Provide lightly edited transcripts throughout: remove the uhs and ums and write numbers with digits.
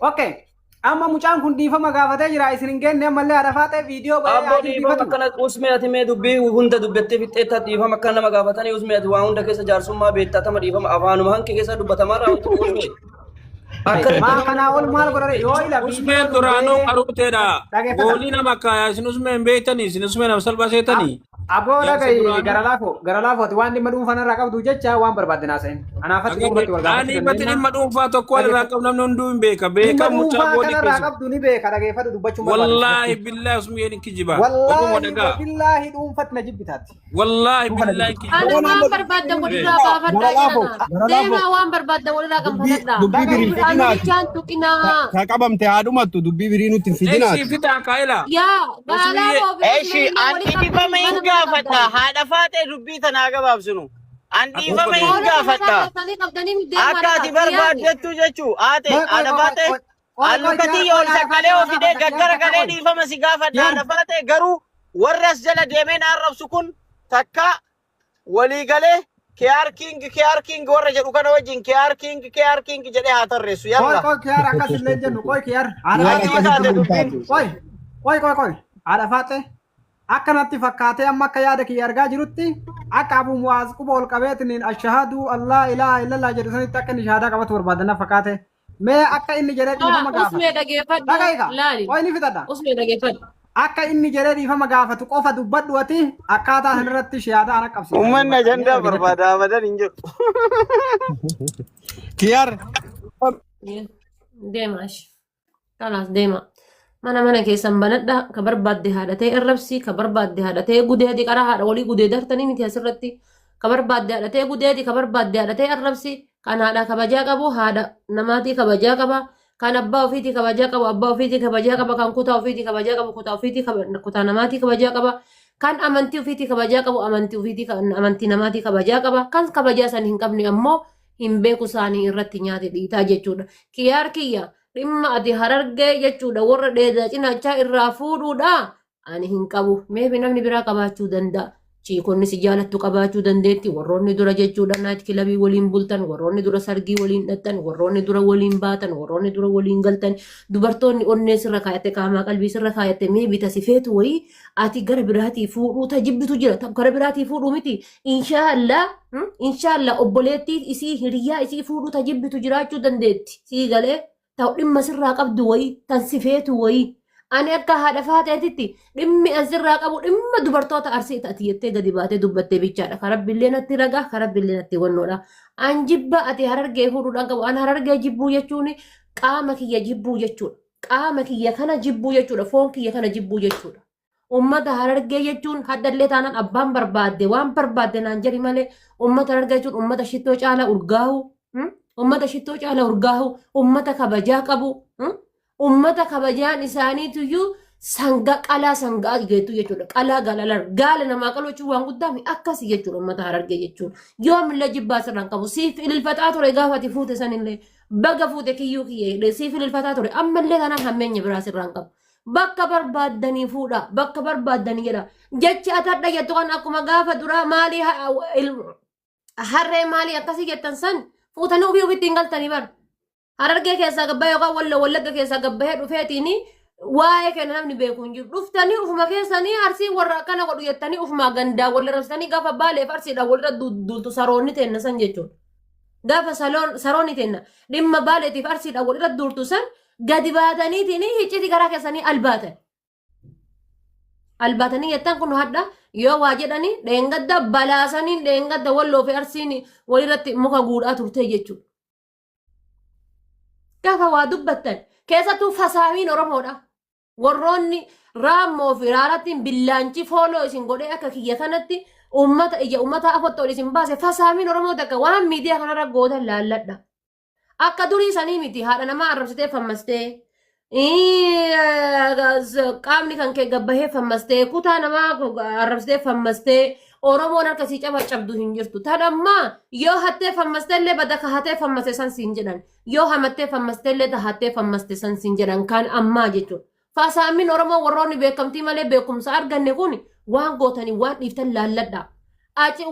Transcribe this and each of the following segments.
Okay. Amma mucaan kun dhiifama gaafatee jira isin hin geenne ammallee haadha faatee viidiyoo bahee Abboo haa dhiifama jilbiifatu. akkana usmee ati mee dubbii hunda dubbattee fixxeetta dhiifama akkana nama gaafatanii usmee ati waa hunda keessa jaarsummaa beektaa tama dhiifama afaanuma hanqi keessa dubbatamaa irraa wanti usmee. Akkana Maa kanaa ol maal godhare yoo ila Usmeen viidiyoon duraanuu bahee qaruuteedha. dhageeffata. Goolii nama kaayaa isin usmeen beektanii isin usmee nama salphaa seetanii. Aboo Jaarsa dhaga'i duraanuu. gara laafoo gara laafooti waan dhimma dhuunfaan irraa qabdu jecha waan barbaadde naasa'in. Anaafatti dhuunfatti wal gaafachuu Ani bati dandeenya. dhimma dhuunfaa tokko waan irraa Dhageeffadhu. qabu namni hunduu hin beeka. Dhimma Beeka mucaa dhuunfaa goolii kanarraa keessa. qabdu ni beeka dhageeffadhu dubbachuun barbaadu Wallaahi sirratti. billaahi usmeen hin kijiba. Oguma Wallaahi dhagaa. wabillaahi dhuunfatti na jibbitaatti. Wallaahi Dhuunfa na billaahi jibbita. kijiba. Ana Waan waan amma barbaaddan Beeka. walirraa gara baafadhaa laafoo jedhana. gara laafoo Deemaa waan barbaaddan walirraa dubbii ganfatadhaa. dubbii Dhaga'i. birii hin Anu fidinaati. bichaan tuqinaa. Ta qabamte haa dhumattu dubbii birii nutti hin Eegsii fidinaati. fitaa kaa'ela. Yaa Usmiyye. galaafoo fi Eshi, usmeenillee an wali qabdanii dhiifama mana hin mana gaafadha. qabdan. Haadha faatee dubbii tanaa gabaabsinu. An Akkuma dhiifama hin Hoolota mataa gaafadha. keessanii qabdanii deemaa Akka dhaqa. ati Kiyyaani. barbaaddattu jechuu. Haate, Qoy qoy haadha qoy faatee. qoy qoy An qoy luka kiyaar tiyya qoy ol haadha saqqalee faatee waa ofidee gaafadha kiyaar gaggara takka galee qoy. dhiifama si gaafadha. Kiyaar Haadha faatee garuu warra as jala deemee na arrabsu kun takka walii galee Kiyaar King Kiyaar King warra jedhu kana wajjin Kiyaar King Kiyaar King jedhee haa tarreessu. Qoy Yalla. qoy kiyaar akkas illee hin jennu qoy kiyaar haadha Waan faatee Achuma akkasitti taate hin dubbiin. taatu. qoy qoy qoy qoy haadha faatee akkanatti fakkaatee amma akka yaada kiyya argaa jirutti akka Abu Mu'aaz quba ol qabeetiniin ashahadu allaa ilaaha illallah jedhu sanitti akka inni shahaadaa qabatu barbaadan na fakkaate mee akka inni jedhee dhiifama gaafatu Usmee dhageeffadhu dhaga'i kaa laali. qoy ni fixadha Usmee dhageeffadhu. akka inni jedhee dhiifama gaafatu qofa dubbadhu ati akkaataa sanirratti shahaadaa ana qabsiisa Uummanni bakka mee ajandaa argitetti barbaada abadan hin jedhu. Kiyaar Deema ashi. Kalaas deema. Mana mana keessan banadha. Ka barbaadde haadha ta'e arrabsi. Ka barbaadde haadha ta'e gudeedi. Qara haadha walii gudeedartanii miti asirratti. Ka barbaadde haadha ta'e gudeedi. Ka barbaadde haadha ta'e arrabsi. Kan haadha kabajaa qabu haadha namaatii kabajaa qaba. Kan abbaa ofiitii kabajaa qabu abbaa ofiitii kabajaa qaba. Kan kutaa ofiitii kabajaa qabu kutaa ofiitii kutaa namaatii kabajaa qaba. Kan amantii ofiitii kabajaa qabu amantii ofiitii amantii namaatii kabajaa qaba. Kan kabajaa san hin qabne ammoo hin beeku isaanii irratti nyaate dhiitaa jechuudha. Kiyaar kiyya dhimma ati harargee jechuudha warra dheedaa cinaachaa irraa fuudhuudha ani hin qabu. Meebi namni biraa qabaachuu danda'a. Chiikonni si jaalattu qabaachuu dandeetti. Warroonni dura jechuudha naayit kilabii waliin bultan, warroonni dura sargii waliin dhattan, warroonni dura waliin baatan, warroonni dura waliin galtan, dubartoonni onnee sirra kaayatte, qaamaa qalbii sirra kaayatte meebi tasi feetu wayii ati gara biraatii fuudhuu ta jibbitu jira. Ta gara biraatii fuudhuu miti. Inshaallah inshaallah obboleettii isii hiriyaa isii fuudhuu ta jibbitu jiraachuu dandeetti. Sii galee ta dhimma sirraa qabdu wayii tan si feetu wayii. Ani akka haadha faateetitti dhimmi an sirraa qabu dhimma dubartoota arsii ta'ati jettee gadi baatee dubbattee bichaadha. Ka rabbiillee natti ragaa, ka rabbiillee natti wannoodha. An jibba ati harargee fuudhuudhaan qabu. An harargee jibbuu jechuun qaama kiyya jibbuu jechuudha. Qaama kiyya kana jibbuu jechuudha. Foon kiyya kana jibbuu jechuudha. Ummata harargee jechuun haddallee taanaan abbaan barbaadde waan barbaadde naan jedhi malee ummata harargee jechuun ummata shittoo caalaa urgaahu ummata shittoo caalaa urgaahu ummata kabajaa qabu ummata kabajaan isaaniituyyuu sanga qalaa sangaa geettu jechuudha qalaa gaala gaala namaa qaluu jechuun waan guddaa mi akkasi jechuudha ummata harargee jechuun yoomillee jibbaa sirraan qabu siif ililfataa ture gaafa ati fuute sanillee baga fuute kiyyuu kiyya jedhee siif ililfataa ture ammallee tanaan hammeenya biraa sirraan qabu. Bakka barbaaddanii fuudha. Bakka barbaaddanii jedha. Jechi atadha jettu kan akkuma gaafa duraa maalii harree maalii akkasii jettan san fuutanii ofii ofitti hin galtanii bar. Harargee keessaa gabbahee yookaan walloo wallagga keessaa gabbahee dhufeetiin waa'ee keenya namni beeku hin jiru. Dhuftanii ufuma keessanii arsii warra akkana godhu jettanii ufumaa gandaa wal arrabsitanii gaafa baaleef arsiidhaan walirra duultu saroonni teenna san jechuudha. Gaafa saroonni teenna dhimma baaleetiif arsiidhaan walirra duultu san gadi baataniitiin hicciti garaa keessanii albaatan. Albaatanii jettan kun hadha yoo waa jedhanii dheengadda balaasaniin dheengadda walloo fi arsiin walirratti muka guudhaa turte jechuudha. Gaafa waa dubbattan keessattuu fasaamiin Oromoodha. Warroonni raammoo fi raarattiin billaanchi fooloo isin godhee akka kiyya kanatti uummata ija uummata afotti ol isin baase fasaamiin Oromoo takka waan miidiyaa kanarra gootan laalladha. Akka durii sanii miti haadha namaa arrabsitee fammastee qaamni kan kee gabbahee fammastee kutaa namaa arrabsitee fammastee Oromoon harka sii caba cabdu hin jirtu. Tan ammaa yoo hattee fammastee illee bada ka hatee fammaste san siin jedhan. Yoo hamattee fammastee illee ta hattee fammaste san siin jedhan kan ammaa jechuudha. Faasaamin Oromoo warroonni beekamtii malee beekumsa arganne kun waan gootanii waan dhiiftan laalladhaa.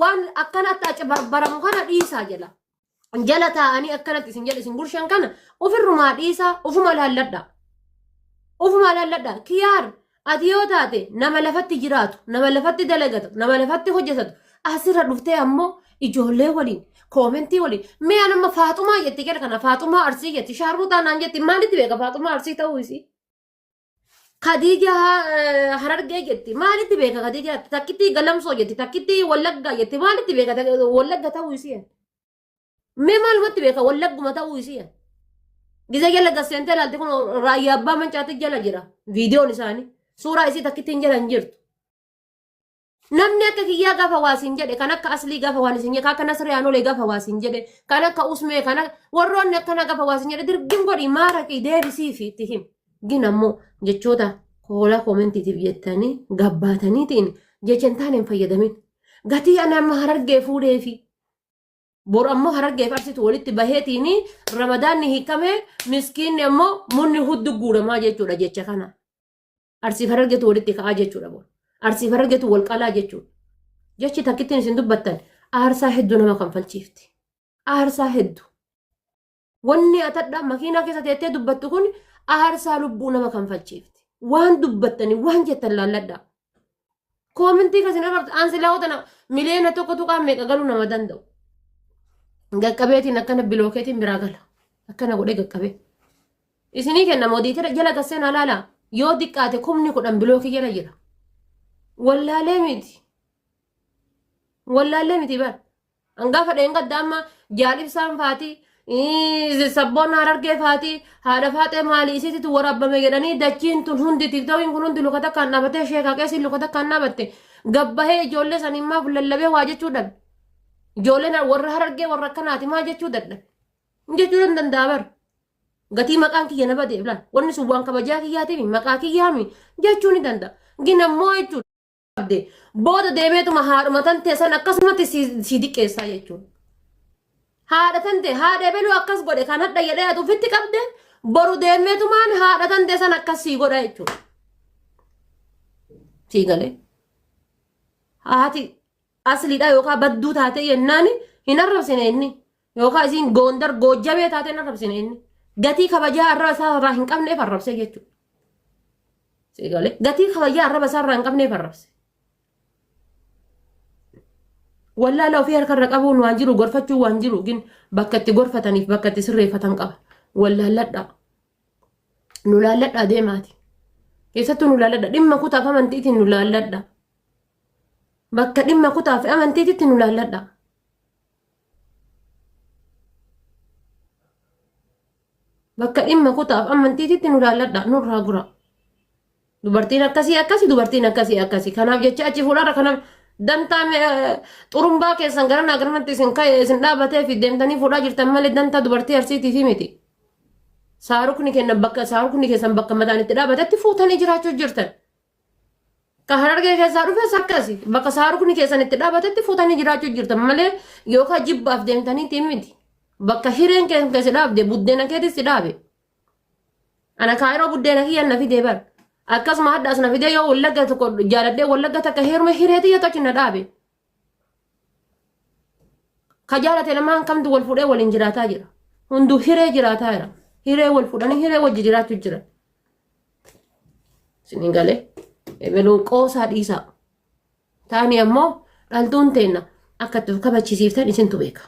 Waan akkanatti aci barbaramu kana dhiisaa jedha. Jala taa'anii akkanatti isin jala isin gurshan kana ofirrumaa dhiisaa ofuma laalladha. Ofuma laalladha. Kiyaar ati yoo taate nama lafatti jiraatu, nama lafatti dalagatu, nama lafatti hojjetatu asirra dhuftee ammoo ijoollee waliin koomentii waliin mee an amma Faaxumaa jetti jala kana Faaxumaa Arsii jetti shaarmuxaa naan jetti maalitti beeka Faaxumaa Arsii ta'uu isii. Khadija Harargee jetti maalitti beeka Khadija takkitti Galamsoo jetti takkitti Wallaggaa jetti maalitti beeka Wallagga ta'uu isii. Mee maalumatti beeka Wallagguma ta'uu isii. Gizee jala gasseentee ilaalte kun raayyaa abbaa mancaatti jala jira viidiyoon isaanii suuraa isii takkittiin jala hin jirtu. Namni akka kiyyaa gaafa waa siin jedhe kan akka aslii gaafa waan isin jedhe kan akka nasree anolee gaafa waa siin jedhe kan akka usmee kan warroonni akkana gaafa waa siin jedhe dirgim godhi maaraqii deebisii fi itti him. Gin ammoo jechoota koolaa koomentiitiif jettanii gabbaataniitiin jecha hin taane hin fayyadamin. Gatii ani amma harargee fuudheefi boru ammoo harargee fi arsitu walitti baheetiin ramadaanni hiikamee miskiinni ammoo munni huddu guuramaa jechuudha jecha kana. Arsiif harargetu walitti ka'aa jechuudha boru. Arsiif harargetu wal qalaa jechuudha. Jechi takkittiin isin dubbattan aarsaa hedduu nama kanfalchiifti. Aarsaa hedduu. Wanni atadhaa makiinaa keessa teettee dubbattu kun aarsaa lubbuu nama kanfalchiifti. Waan dubbattanii waan jettan laalladhaa. Koomentii kan isin arrabsu aan silaa tana miliyoona tokko tuqaa meeqa galuu nama danda'u. Gaqqabeetiin akkana bilookeetiin biraa gala. Akkana godhee gaqqabee. Isinii kenna moodiitira jala gasseen alaala yoo diqqaate 10,000 bilookii jala jira. Wallaalee miti. Wallaalee miti bar. Hangafa dheengadda amma jaalibsaan faati sabboon harargee faati haadha faaxee maali isiititu waraabame jedhanii dachiin tun hundi tiktookiin kun hundi luka takkaan dhaabatee sheekaa qeesiin luka takkaan dhaabatte gabbahee ijoollee saniin maaf lallabee waa jechuu dhabe. Ijoolleen warra harargee warra akkanaati maa jechuu dadhabe. Jechuu hin danda'a bar. Gatii maqaan kiyya na badeef laal. Wanni sun waan kabajaa kiyyaatiimi maqaa kiyyaami jechuu ni danda'a. Gin ammoo jechuudha. Qabde booda deemeetuma haadhuma tantee san akkasumatti si diqqeessaa jechuudha. Haadha tantee haadha ebeluu akkas godhe kan hadha jedhee ati ofitti qabde boru deemeetumaan haadha tantee san akkas sii godha jechuudha. Sii galee. Haati asliidha yookaan badduu taatee jennaan hin arrabsine inni. Yookaan isiin goondar goojjamee taatee hin arrabsine inni. Gatii kabajaa arraba isaa irraa hin qabneef arrabsee jechuudha. Sii galee gatii kabajaa arraba isaa irraa hin qabneef arrabse. Wallaala ofii harka irra qabuun waan jiru gorfachuun waan jiru gin bakka itti gorfataniif bakka itti sirreeffatan qaba. Wallaalladhaa. Nu laalladhaa deemaati. Keessattuu nu laalladha. Dhimma kutaaf amantiitiin nu laalladha. Bakka dhimma kutaa fi amantiititti nu laalladha. Bakka dhimma kutaaf amantiititti nu laalladha. Nurraa gura. Dubartiin akkasii akkasii dubartiin akkasii akkasii. Kanaaf jecha achi fuudhaarra kanaaf dantaa xurumbaa keessan garanaa garanatti isin ka'e isin dhaabatee fi deemtanii fuudhaa jirtan malee dantaa dubartii arsiitiif miti. Saarukni kenna bakka saarukni keessan bakka mataan itti dhaabatetti fuutanii jiraachuu jirtan. Ka harargee keessaa dhufes akkasi. Bakka saarukni keessan itti dhaabatetti fuutanii jiraachuu jirtan malee yookaan jibbaaf deemtanii miti. Bakka hireen keessan si dhaabde buddeena keetis si dhaabe. Ana kaayiroo buddeena kiyyan na fidee bar. Akkasuma hadhaas na fidee yoo wallagga tokko jaaladhee wallagga takka heerume hiree tiyya tochi na dhaabe. Ka jaalate lamaan kamtu wal fuudhee waliin jiraataa jira. Hunduu hiree jiraataa jira. Hiree wal fuudhanii hiree wajji jiraachuu jira. Isin galee ebeluun qoosaa dhiisaa. Taani ammoo dhaltuun teenna akka itti of kabachisiiftan isintu beeka.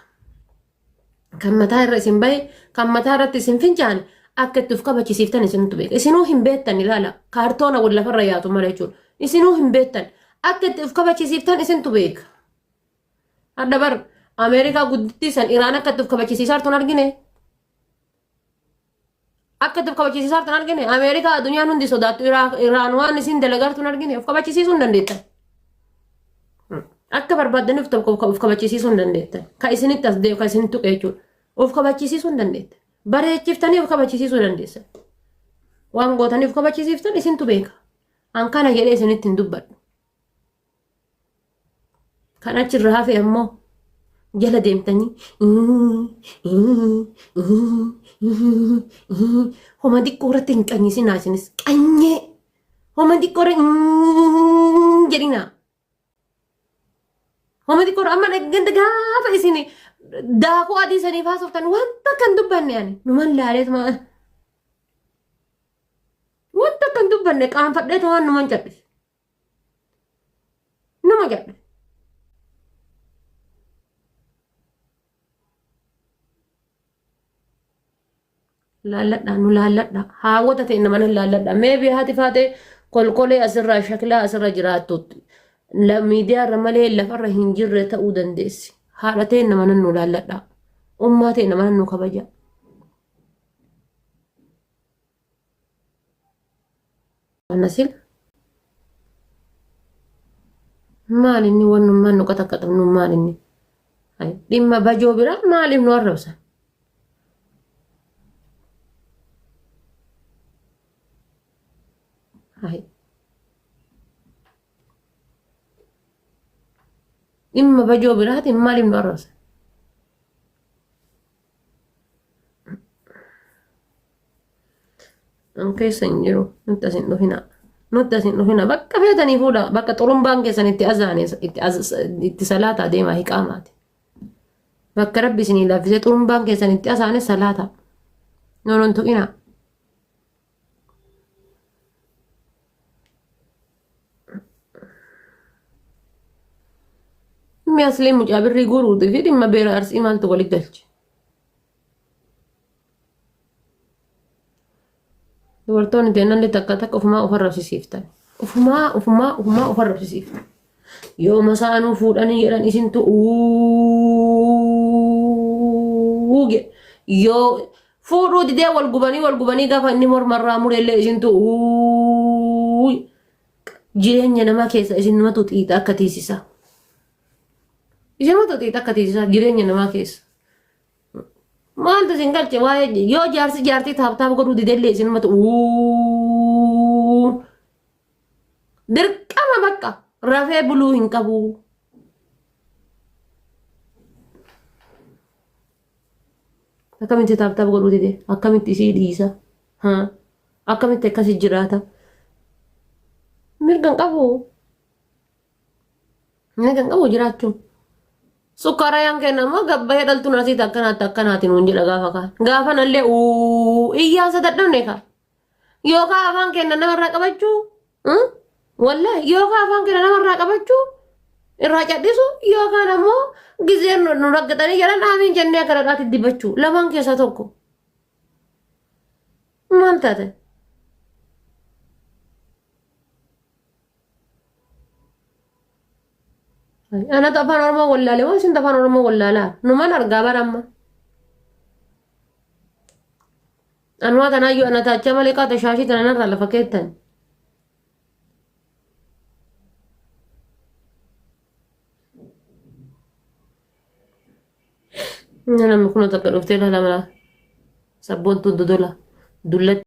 Kan mataa irra isin bahe kan mataa irratti isin fincaane akka itti of kabachisiiftan isintu beeka. Isinuu hin beektan ilaala kaartoona wal lafarra yaatu malee jechuudha. Isinuu hin beektan akka itti of kabachisiiftan isintu beeka. Hadda bar Ameerikaa guddittii san Iraan akka itti of kabachisiisaa jirtu hin argine. Akka itti of kabachisiisaa jirtu hin argine. Ameerikaa addunyaan hundi sodaattu Iraan waan isin dalagaa jirtu hin argine. Of kabachisiisuu hin dandeettan. Akka barbaaddaniif tokko of kabachisiisuu hin dandeettan. Ka isinitti as deemu ka isin tuqe jechuudha. Of kabachisiisuu hin dandeettan. Bareechiftanii of kabachisiisuu dandeessan. Waan gootanii of kabachisiiftan isintu beeka. An kana jedhee isinitti hin dubbadhu. Kan achirra hafe ammoo jala deemtanii homa xiqqoo irratti hin qanyisinaa isinis qanyee homa xiqqoo irra jedhinaa. Homa xiqqoo irra amma ganda gaafa isin Daakuu adii saniif haasoftan wanta kan dubbanne ani numan laaleetuma wanta kan dubbanne qaanfadheetu waan numan cadhise. Numa cadhise. Laalladha nu laalladha haawwata ta'e nama nan laalladha meebii haati faatee kolkolee asirraa shakilaa asirra jiraattutti miidiyaa irra malee lafarra hin jirre ta'uu dandeessi haadha ta'e nama nan nu laalladha ummaa ta'e nama nan nu kabaja. Nasil maal inni wannummaan nu qaxaqqaxabnu maal inni dhimma bajoo biraa maaliif nu arrabsan? Dhimma bajoo biraatiin maaliif nu arrabsan? An keessa hin jiru. Nutti as hin dhufina. Nutti as hin dhufina. Bakka feetanii fuudha. Bakka xurumbaan keessan itti azaane itti itti salaataa deemaa hiqaamaati. Bakka rabbi isinii laaffisee xurumbaan keessan itti azaane salaataa. Nuun hin tuqina. Dhimmi asliin mucaa birrii guuruutii fi dhimma beera arsii maaltu walitti galche? Dubartoonni teennallee takka takka ofumaa of arrabsisiiftan. Ofumaa ofumaa ofumaa of arrabsisiiftan. Yoo masaanuu fuudhanii jedhan isintu uuu jedhe. Yoo fuudhuu didee wal gubanii wal gubanii gaafa inni mormarraa murellee isintu uuu jireenya namaa keessa isinumatu xiixa akka tiisisaa. Isinumatu xiixa akka tiisisaa jireenya namaa keessa. Maaltu isin galche waa'ee yoo jaarsi jaartii taap taap godhuu didellee isinumatu uuu dirqama bakka rafee buluu hin qabu. Akkamitti taap taap godhuu dide akkamitti isii dhiisa haa akkamitti akkasi jiraata mirga hin qabu. Inni kan qabu jiraachuu. Sukkaara yaan kenna immoo gabbayee dhaltuun asiiti akkanaatti akkanaati nuun jedha gaafa kaan. Gaafa nallee uu iyyaansa dadhabne kaa. Yookaan afaan kenna namarraa qabachuu. Wallaahi yookaan afaan kenna namarraa qabachuu irraa cadhisu yookaan ammoo gizeen nu raggaxanii jedhan aamiin jennee akka dhadhaatti dibachuu lamaan keessaa tokko. Maal taate? Anatu afaan Oromoo wallaale moo isintu afaan Oromoo wallaalaa? Numan argaa bara amma. Anumaa tanaayyuu ana taachaa malee qaata shaashii tana narraa lafa keettan. Namni kun takka dhuftee ilaala mala. Sabboontuun dodola. Dullatti.